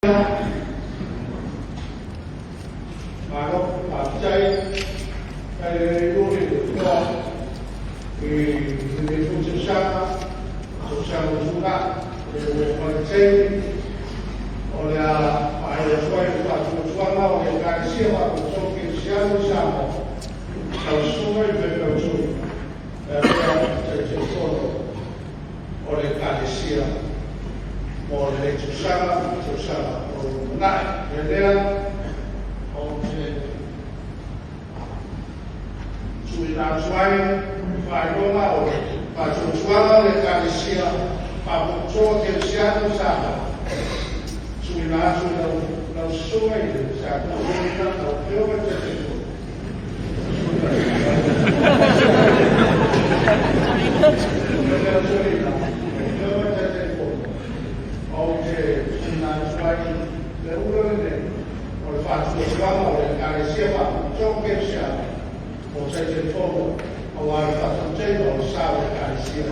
Malo faafetai e uli le toa i lenei foi tausaga, tausaga ua tuanai, ua oo mai le taimi o le a faailo atu ai le faatuatuaga o le Ekalesia Faapotopotoga Kerisiano i Samoa i lau Susuga i le Faifeau Tui e avea ma Taitaifono o le Ekalesia mo lenei tausaga ma tausaga o lumanai. O le mea lea ou te tuuina atu ai le faailoga o le faatuatuaga o le Ekalesia Faapotopotoga Kerisiano i Samoa, tuuina atu i lau Susuga i le Tiakono Toeaina, lau Afioga i le Taitaifono. Lau Afioga i le Taitaifono, ou te tuuina atu ai le ula lenei o le faatuatuaga o le Ekalesia Faapotopotoga Kerisiano mo Taitaifono aua le faatautaiga o le sa o le Ekalesia.